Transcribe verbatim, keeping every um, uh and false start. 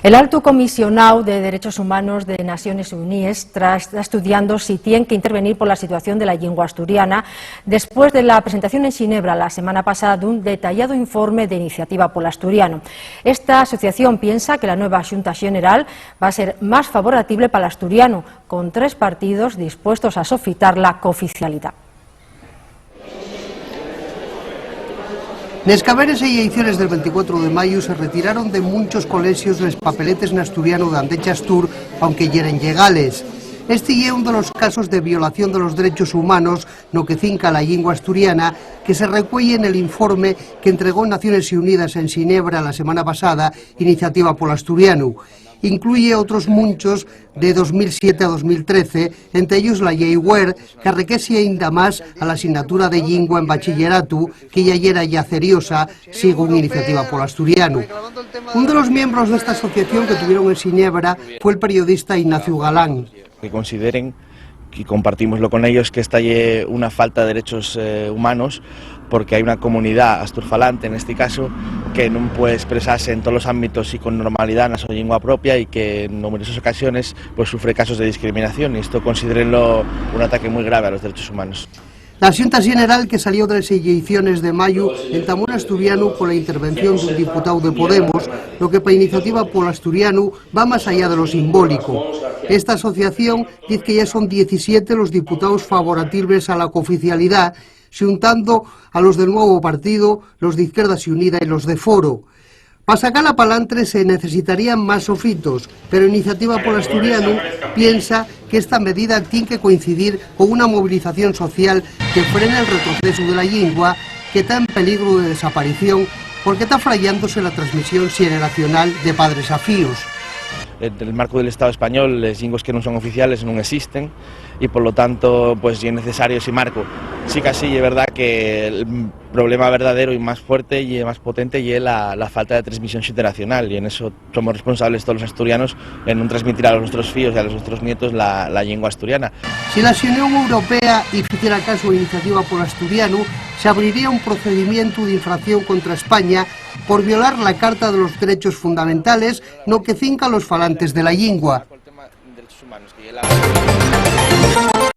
El altu comisionáu de Derechos Humanos de Naciones Uníes tra-, está estudiando si tien que intervenir pola situación de la llingua asturiana, después de la presentación en Xinebra la semana pasada d'un detallado informe de Iniciativa pol Asturianu. Esta asociación piensa que la nueva Xunta Xeneral va ser más favorable pal asturianu, con tres partidos dispuestos a sofitar la cooficialidá. Nes caberes y elleiciones del venticuatro de mayu se retiraron de munchos colexios les papeletes n'asturianu d'Andech Astur, aunque yeren llegales. Esti ye un de los casos de violación de los derechos humanos no que cinca a la llingua asturiana que se recueye nel informe que entregó Naciones Unidas en Xinebra la semana pasada Iniciativa pol Asturianu. Incluye otros munchos de dos mil siete a dos mil trece, ente ellos la Llei Wert, qu'arrequexe aínda más a la asignatura de llingua en bachilleratu, que yá yera llaceriosa, según Iniciativa pol Asturianu. Un de los miembros d'esta asociación que tuvieron en Xinebra fue'l periodista Ignacio Galán. Que consideren, y compartímoslo con ellos, que esta ye una falta de derechos, eh, humanos, porque hai una comunidá asturfalante, nesti casu, que nun puede expresase en tolos ámbitos y con normalidá na so llingua propia y que en numeroses ocasiones, pues, sufre casos de discriminación, y esto considérenlo un ataque mui grave a los derechos humanos. La Xunta Xeneral que salió de les elleiciones de mayu entamó n'asturianu cola intervención d'un diputáu de Podemos, lo que pa Iniciativa pol Asturianu va más allá de lo simbólico. Esta asociación diz que yá son diecisiete los diputaos favoratibles a la cooficialidá, xuntando a los del nuevo partido, los d'Izquierda Xunida y los de Foro. Pa sacala palantre se necesitarían más sofitos, pero Iniciativa pol Asturianu piensa que esta medida tien que coincidir con una movilización social que frene el retrocesu de la llingua, que ta en peligru de desaparición, porque ta frayándose la transmisión xeneracional de padres a fíos. En el marco del Estado español, les llingües que nun son oficiales nun existen y, por lo tanto, pues, ye necesario ese marco. Sí que así, ye verdá que el problema verdadero y más fuerte y más potente ye la, la falta de transmisión xeneracional, y en eso somos responsables todos los asturianos en nun transmitir a los nuestros fíos y a los nuestros nietos la, la llingua asturiana. Si la Xunión Europea hiciera casu a Iniciativa pol Asturianu, s'abriría un procedimientu d'infracción contra España por violar la Carta de los Derechos Fundamentales, no que cinca a los falantes de la llingua.